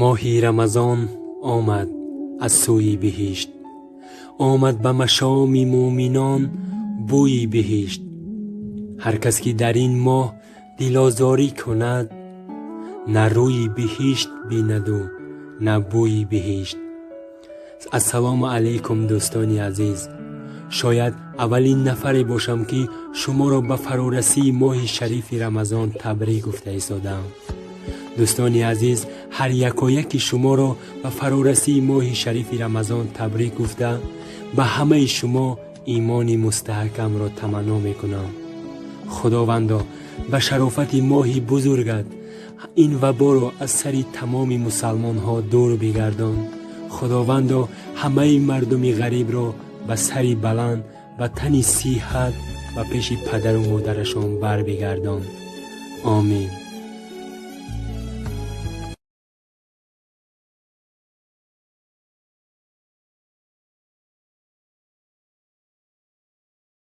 Моҳи Рамазон омад аз сӯи биҳишт, омад ба машоми мӯминон бӯи биҳишт. Ҳар кас ки дар ин моҳ дилозорӣ кунад, на рӯи биҳишт бинаду на бӯи биҳишт. Ассалому алайкум, дӯстони азиз. Шояд аввалин нафаре бошам, ки шуморо ба фарорасии моҳи шарифи Рамазон табрик гуфта истодаам. Дӯстони азиз, ҳар якояки шуморо ба фарорасии моҳи шарифи Рамазон табрик гуфта, ба ҳамаи шумо имони мустаҳкамро таманно мекунам. Худовандо, ба шарофати моҳи бузургат ин ваборо аз сари тамоми мусалмонҳо дур бигардон. Худовандо, ҳамаи мардуми ғарибро ба сари баланд, ба тани сиҳат ба пеши падару модарашон барбигардон. Омин.